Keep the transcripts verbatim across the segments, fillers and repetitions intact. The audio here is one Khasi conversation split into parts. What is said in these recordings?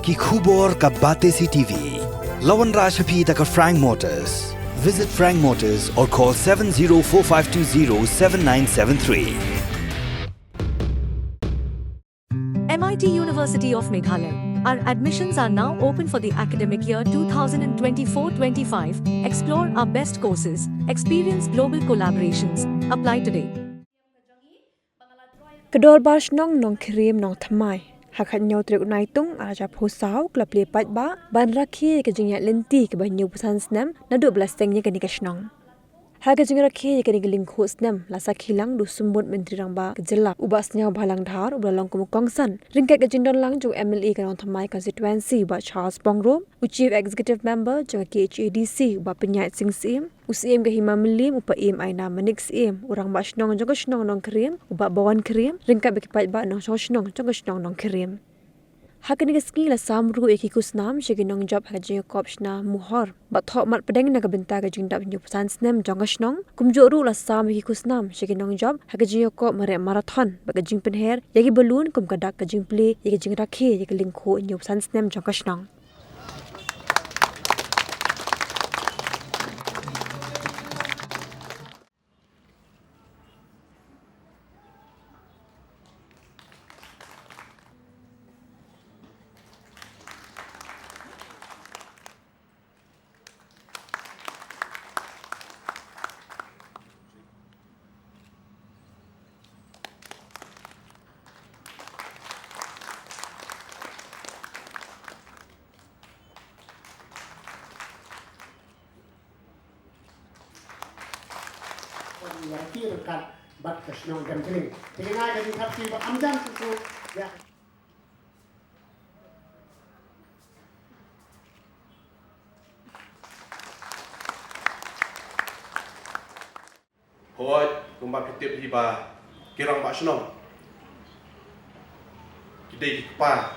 Ki khubor ka Batesi T V. La wanrah sha phi da ka Frank Motors. Visit Frank Motors or call seven zero four five two zero seven nine seven three. M I T University of Meghalaya. Our admissions are now open for the academic year two thousand twenty-four twenty-five. Explore our best courses, experience global collaborations. Apply today. Ka Dorbar Shnong Nongkhriem Nongthymmai ha ka khathynñiew tarik u Naitung arhajar arphew saw ka la plie paidbah ban rakhe ïa ka jingïaid lynti kaba hynñiewphew san snem naduh ba la seng ïa kane ka shnong. Ha ka jingrakhe ïa kane ka lyngkhuh snem la sakhi lang da u Symbud Myntri Rangbah ka Jylla, u Bah Sniawbhalang Dhar, uba la long kum u kongsan ryngkat ka jingdon lang jong u M L A ka Nongthymmai Constituency, u Bah Charles Pyngrope, u Chief Executive Member jong ka K H A D C, u Bah Pynïaid Sing Syiem, u Syiem ka Hima Mylliem, u Paiem Aina Manik Syiem, u Rangbah Shnong jong ka shnong Nongkhriem, u Bah Bawan Khriem, ryngkat bad ki paidbah nongshong shnong jong ka shnong Nongkhriem. Ha kane ka sngi la sam ruh ïa ki khusnam sha ki nongjop ha ka jingïakop shna Mohor bad thoh mat pdeng na ka bynta ka jingdap hynñiewphew san snem jong ka shnong. Kumjuh ruh la sam ïa ki khusnam sha ki nongjop ha ka jingïakop mareh marathon bad ka jingpynher ïa ki balloon kum ka dak ka jingplie ïa ka jingrakhe ïa ka lyngkhuh hynñiewphew san snem jong ka shnong. Wan ïa ki ryngkat bad ka shnong Demchling. Te nga ai ka jingkyrpad ba kham jan shuh shuh ïa. Hooid, kumba phi tip hi ba ki rangbah shnong ki dei ki kpa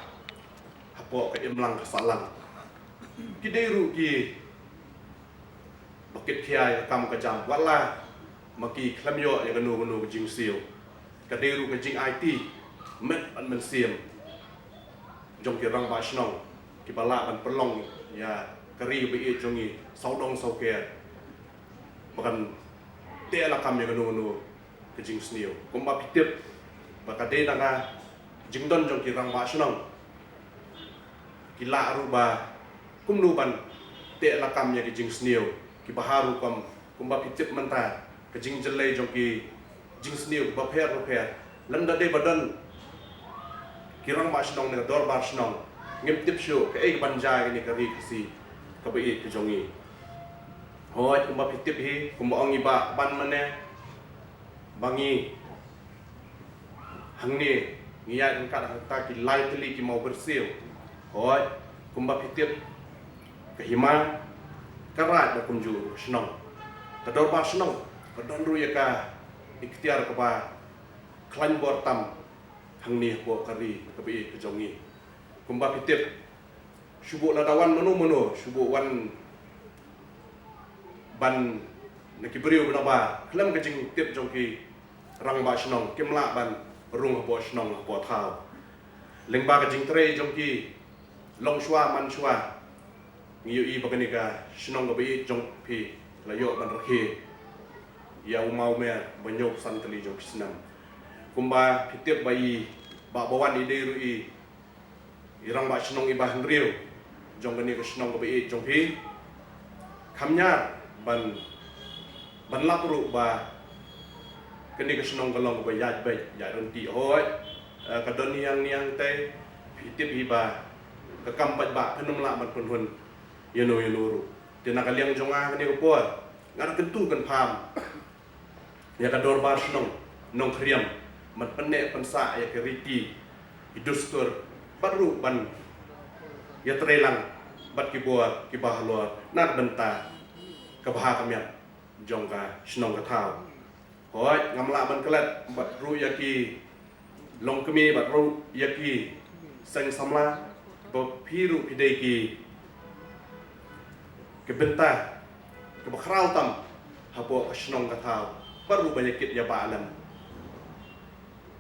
hapoh ka imlang ka sahlang. Ki dei ruh ki ba kit khia ïa ka kam ka jam, wat la ma ki khlem ïoh ïa kano kano ka jingsiew. Ka dei ruh ka jingaiti met bad mynsiem jong ki rangbah shnong kiba lah ban pynlong ïa ka ri ba ïeit jong ngi sawdong sawker ba kan teh lakam ïa kano kano ka jingsniew. Kumba phi tip ba ka dei na ka jingdon jong ki rangbah shnong ki lah ruh ba kumno ban teh lakam ïa ki jingsniew kiba ha rukom. Kumba phi tip mynta ka jingjyllei jong ki jingsniew bapher bapher. Lymda dei ba don ki rangbah shnong ne ka dorbar shnong, ngim tip shuh kaei kaban jia ïa kane ka ri Khasi kaba ïeit ka jong ngi. Hooid, kumba phi tip hi, kumba ong i Bah Ban mynne ba ngi hangne ngi ïaid ryngkat hangta ki lai tylli ki mawbyrsiew. Hooid, kumba phi tip, ka hima ka raid ba kumjuh ruh ka shnong. Ka dorbar shnong ka don ruh ïa ka iktiar kaba khlaiñ bor tam hangne hapoh ka ri kaba ïeit ka jong ngi. Kumba phi tip, shu buh lada wan mano mano, shu buh wan ban na ki briew ba naba khlem ka jingtip jong ki rangbah shnong kim lah ban rung hapoh shnong hapoh thaw. Lyngba ka jingtrei jong ki longshuwa manshuwa, ngi ïohi ba kane ka shnong kaba ïeit jong phi la ïoh ban rakhe ïa u mawmer ba hynñiewphew san tylli jong ki snem. Kumba phi tip ba i Bah Bawan i dei ruh i i rangbah shnong iba hynriew jong kane ka shnong kaba ïeit jong phi. Kham ñiar ban ban lap ruh ba kane ka shnong ka long kaba ïaid beit ïaid ryntih. Hooid, eh, ka don niang niang te phi tip hi ba ka kam paidbah kan ym lah ban pynhun ïano ïano ruh. Te na ka liang jong nga kane ka por nga da kyntu kynpham ïa ka dorbar shnong Nongkhriem ban pynneh pynsah ïa ka riti, i dustur, bad ruh ban ïatrei lang bad ki bor kiba halor na ka bynta ka bha ka miat jong ka shnong ka thaw. Hooid, ngam lah ban klet bad ruh ïa ki longkmie bad ruh ïa ki seng samla, ba phi ruh phi dei ki, ki bynta kiba khraw tam hapoh ka shnong ka thaw, bad ruh ban ïa kit ïa ba lem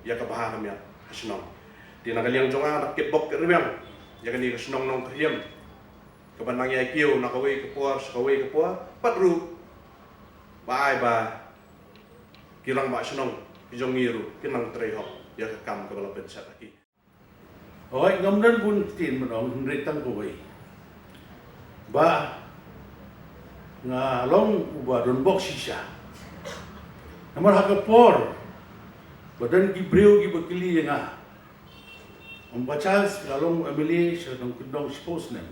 ïa ka bha ka miat ka shnong. Te na ka liang jong nga da kit bok kit rwiang ïa kane ka shnong Nongkhriem kaba nang ïai kiew na kawei ka por sha kawei ka por, bad ruh ba ai ba ki rangbah shnong ki jong ngi ruh kin nang trei hok ïa ka kam kaba la pynshad ha ki. Hooid, ngam don bun ktien ban ong, hynrei tang kawei ba nga long uba don bok shisha. Namar ha ka por ba don ki briew kiba kylli ïa nga, ong ba Charles, nga long MLA sha Nongkyndong shiphew snem,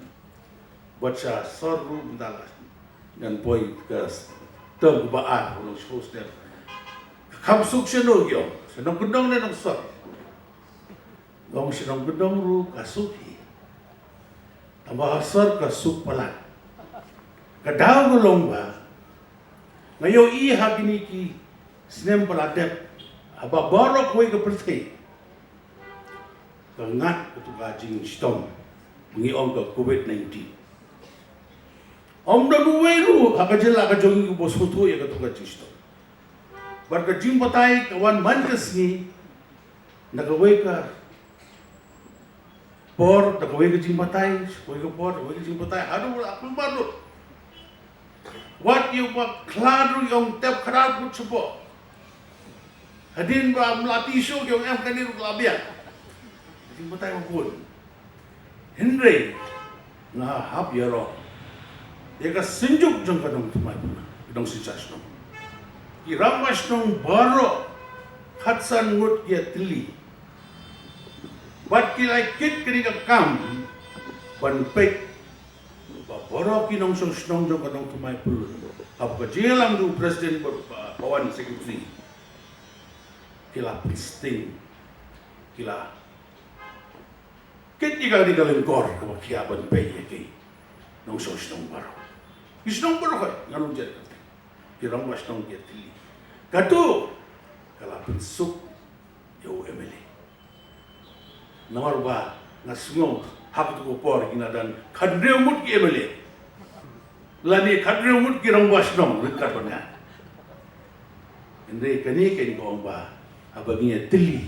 bad sha sor ruh mynta la ngan poi ka term kaba ar, long shiphew snem. Kham suk shano ki ong, sha Nongkyndong ne Nongsor? Nga ong sha Nongkyndong ruh ka suk hi, tangba ha sor ka suk palat. Ka daw ka long ba nga ïohi ha kine ki snem ba la dep, haba baroh kawei ka pyrthei ka ngat katu ka jingshitom ba ngi ong ka Covid nineteen. Ym don uwei ruh ha ka jylla ka jong ngi uba sngewthuh ïa katu ka jingshitom. Bad ka jingbatai ka wan man ka sngi na kawei ka por, na kawei ka jingbatai, kawei ka por, kawei ka jingbatai, haduh la pynban lut. Wat ïa ba khlad ruh ïa ong tep khlad kut shapoh. Hadien ba ym la tissue ki ong em kane ruh ka la biang. Ka jingbatai ba bun. Hynrei nga hap ïaroh ïa ka synjuk jong ka nongthymmai pula, ka nongsynshar shnong. Ki rangbah shnong baroh khatsan ngut ki ïatylli bad ki la kit kane ka kam ban peit ba baroh ki nongshong shnong jong ka nongthymmai pula, haba ka jingïalang jong u president bad ba, ba wan secretary, ki la pynsting, ki la kit ïa ka dei ka lyngkor kaba khia ban peit ïa ki nongshong shnong baroh. Ki shnong baroh, hooid, ngan ong ïa kata, ki rangbah shnong ki ïatylli. Katu ka la pynsuk ïa u MLA. Namar ba nga sngew ha katu ka por ki la don khathynriew ngut ki MLA lane khathynriew ngut ki rangbah shnong ryngkat bad nga. Hynrei kane ka ong ba haba ngi ïatylli,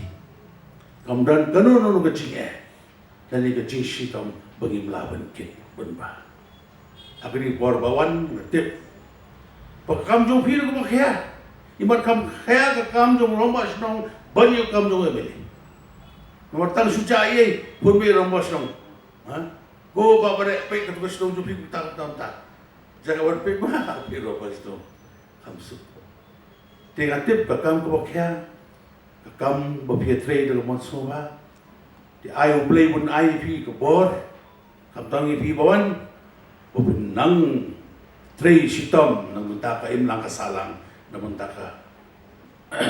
kam don kano kano ka jingeh lane ka jingshitom ba ngim lah ban kit ban bah. Ha kane ka por ba wan nga tip ba ka kam jong phi ruh kaba khia. Imat kam khia ka kam jong u rangbah shnong ban ïa ka kam jong u MLA. Namar tang shu jia ei ei pynbeit rangbah shnong. Ha? Ko ba ba dei peit katu ka shnong jong phi kumta kumta kumta. Jaka wan peit ba phi rangbah shnong kham suk. Te nga tip ka kam kaba khia, ka kam ba phi ïatrei da ka mon sngewbha. Te ai U Blei un ai ïa phi ka bor, khamtam ïa phi ba wan, ba phin nang trei shitom na bynta ka imlang ka sahlang, na bynta ka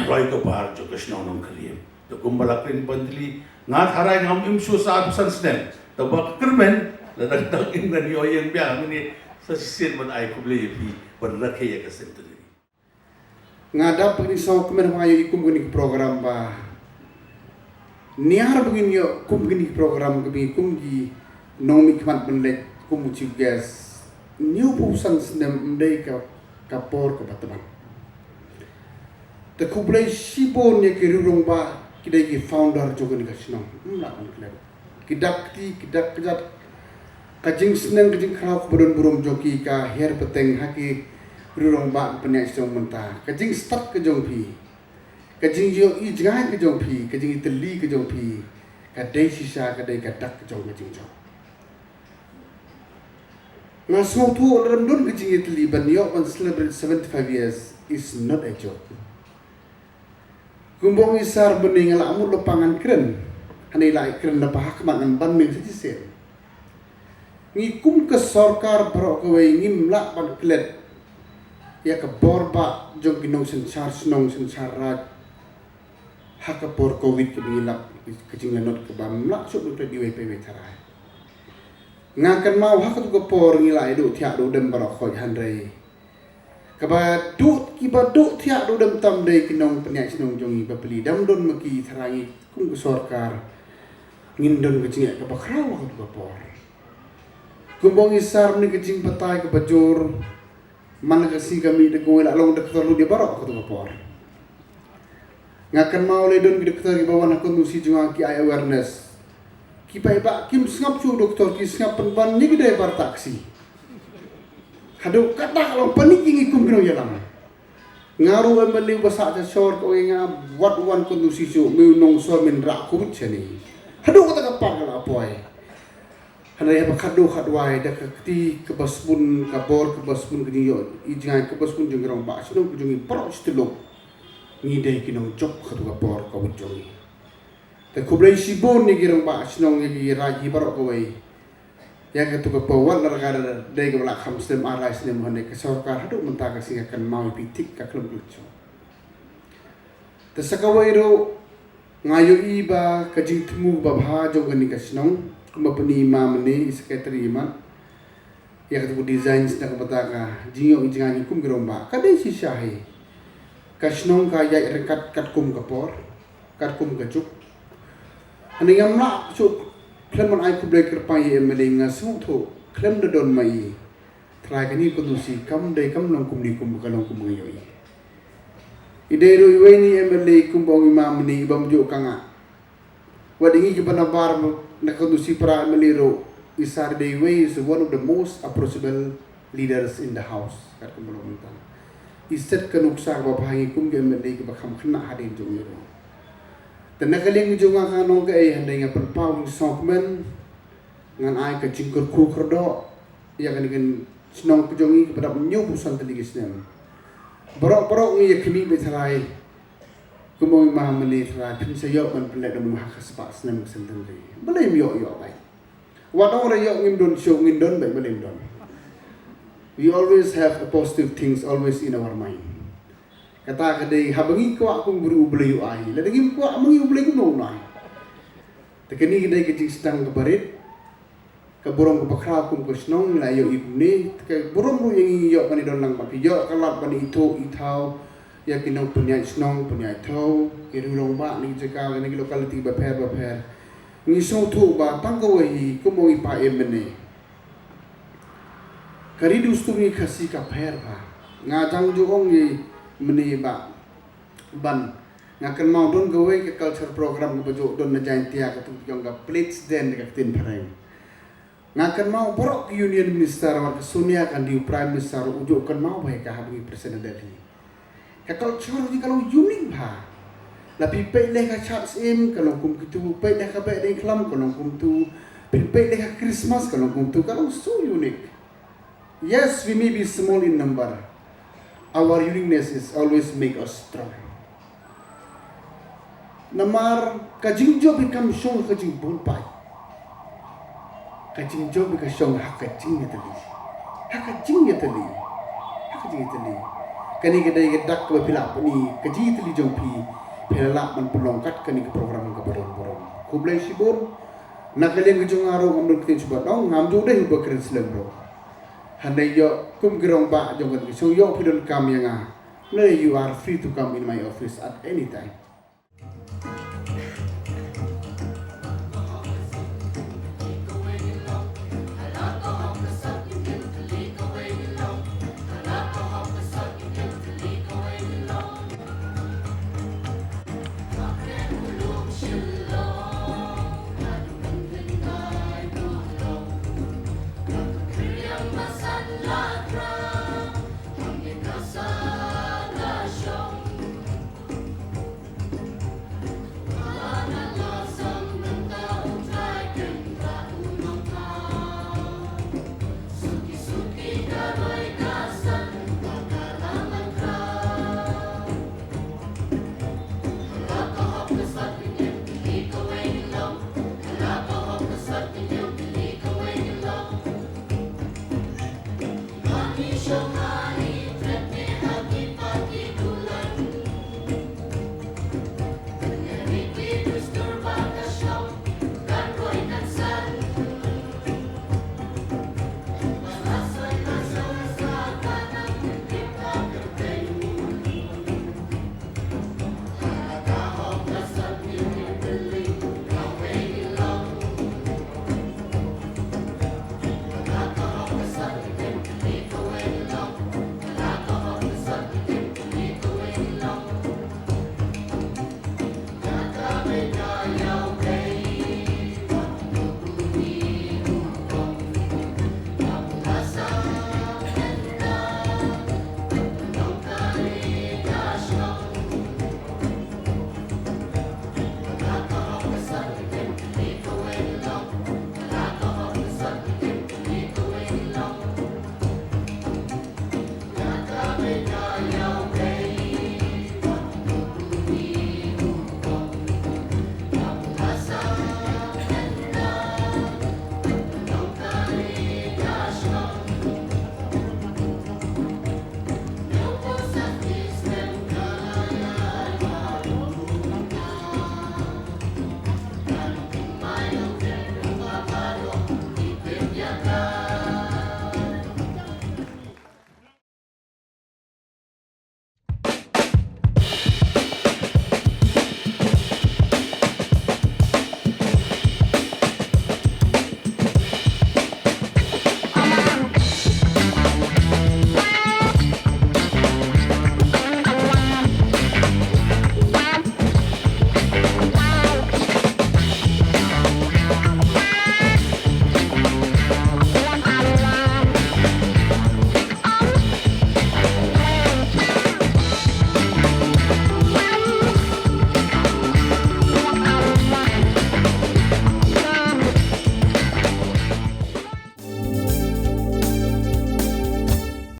roi ka par jong ka shnong Nongkhriem. Te kumba la kren ban tylli, nga tharai ngam im shuh sa arphew san snem, tangba ka kyrmen lada dang im ngan ïoh ïeng biang. Mynne sa shisien ban ai khublei ïa phi ban rakhe ïa ka centenary. Nga dap ba ngin sngew kmen ba nga ïoh ïa kum kane ka program ba niar ba ngin ïoh kum kane ka program kaba ngi kum ki nongmihkhmat ban leit kum u chief guest. Hynñiewphew san snem ym dei ka, ka por kaba tbang. Te khublei shibun ïa ki riew rangbah, ki dei ki founder jong kane ka shnong. Ym lah ban klet. Ki dak kti, ki dak kjat. Ka jingsneng, ka jingkhraw kaba don burom jong ki ka her pateng ha ki riew rangbah pynïaid shnong mynta. Ka jingstad ka jong phi, ka jingïohi jngai ka jong phi, ka jingïatylli ka jong phi, ka dei shisha, ka dei ka dak ka jong ka jingjop. Nga sngewthuh lada ym don ka jingïatylli ban ïoh ban celebrate seventy-five years is not a joke. Kumba ong i Sar mynne nga la mut lypa ngan kren. Hangne la kren lypa ha khmat ngan ban meng sa shisien. Ngi kum ka sorkar baroh kawei ngim lah ban klet ïa ka bor bah jong ki nongsynshar shnong synshar raij ha ka por Covid kaba ngi lap, ka jinglanot kaba ym lah shuh ban klet iwei pa iwei tharai. Nga kynmaw ha katu ka por ngi la ïa duh thiah duh dem baroh khoit, hynrei kaba duh, kiba duh thiah duh dem tam dei ki nongpynïaid shnong jong ngi. Bapli da ym don ma ki, tharai ngi kum ka sorkar ngin don ka jingeh kaba khraw ha katu ka por. Kumba ong i Sar mynne, ka jingbatai kaba jur man la ka sngi ka mih da kawei, la long doktor lut ïa baroh ha katu ka por. Nga kynmaw lei don ki doktor kiba wan ha constituency jong nga ki ai awareness. Ki paidbah kim sngap shuh doktor, ki sngap pynban ïa ki driver taxi. Haduh katta ka long panik ïa ngi kum ki nongïalam. Nga ruh M L A ba sah sha shor ka ong ïa nga, wat wan constituency shuh, me u nongsor men rah covid shane. Haduh katta ka par ka la poi. Hynrei haba khadduh khadwai da ka kti kaba sbun, ka bor kaba sbun, ka jingïoh i jngai kaba sbun jong ki rangbah shnong ka jong ngi baroh shi tylli, ngi dei ki nongjop ha katu ka por ka wut jong ngi. Te khublei shibun ïa ki rangbah shnong, ïa ki raid hi baroh kawei. Ïa katu ka por wat la ka dei kaba la kham snem ar lai snem, hynrei ka sorkar haduh mynta ka sngi ka kynmaw ïa phi thik, ka khlem klet shuh. Te sa kawei ruh nga ïohi ba ka jingthmu ba bha jong kane ka shnong, kumba pyni ma mane i secretary imat, ïa katu ka design sha ka bynta ka jingïoh i jngai ngi kum ki rangbah, ka dei shisha hi. Ka shnong ka ïaid ryngkat katkum ka por, katkum ka juk. Hynrei ngam lah shuh khlem ban ai khublei kyrpang ïa M L A, nga sngewthuh khlem da don ma i, trai kane ka constituency kam dei, kam long kumne kum ka long kum nga ïohi. I dei ruh iwei na i M L A kumba ong i ma mane, i bym juh ka nga. Wat ïa ngi kiba nabar na ka constituency para M L A ruh, i Sir dei iwei, is one of the most approachable leaders in the house, katkum ba long mynta. I set ka nuksa kaba bha ïa ngi kum ki M L A kiba kham khynnah hadien jong ngi ruh. Te na ka liang jong nga, ka nong kaei, hynrei nga pynpaw ïa ka sngewkmen, ngan ai ka jingkyrkhu kyrdoh ïa kane ka shnong ka jong ngi kaba dap hynñiewphew san tylli ki snem. Baroh baroh ngi ïa khmih beit, trai, kumba ong i ma mane, trai, phin sa ïoh ban pynleit da u ha ka spah snem ka centenary. Balei ym ïoh, ïoh beit. Wat ong re ïoh ngim don shuh, ngin don beit, balei ym don. We always have a positive things always in our mind. Kata ka dei haba ngi kwah kum briew, U Blei u ai. Lada ngim kwah, ma ngi U Blei kumno un ai. Te kane ka dei ka jingsdang kaba rit, ka burom kaba khraw kum ka shnong la ïoh i kumne. Te ka burom ruh ïa ngi, ïoh ban ïadon lang bad phi, ïoh ka lad ban ithuh ithaw ïa ki nongpynïaid shnong, pynïaid thaw, ki rangbah na ki jaka, na ki locality bapher bapher. Ngi sngewthuh ba tang kawei hi, kumba ong i pa M N A, ka ri dustur ngi Khasi ka pher bha. Nga dang ju ong ïa mane ba ban, nga kynmaw don kawei ka culture program kaba ju don na Jaintia, katu ka ong ka Plates Dance ka ktien phareng. Nga kynmaw baroh ki Union Minister, wat ka Sonia Gandhi, u Prime Minister, u ju kynmaw bha ïa ka haba ngi present ha Delhi. Ka culture jong ngi ka long unique bha. La phi peit leh ka Shad Syiem ka long kum kitu, peit leh ka Behdeiñkhlam ka long kumtu, phi peit leh ka Christmas ka long kumtu, ka long so unique. Yes, we may be small in number. Our uniqueness is always make us strong. Namar ka jingjop hi kam shong ha ka jingbun paid. Ka jingjop hi ka shong ha ka jingïatylli. Ha ka jingïatylli. Ha ka jingïatylli. Kane ka dei ka dak kaba phi lah pyni ka jingïatylli jong phi. Phi la lah ban pynlong kat kane ka program kaba don burom. Khublei shibun. Na ka liang ka jong nga ruh ngam don ktien shuh ba dang, ngam ju dei uba kren slem ruh. Hynrei ïoh kum ki rangbah jong kane ka shnong, ïoh phi donkam ïa nga, you are free to come in my office at any time.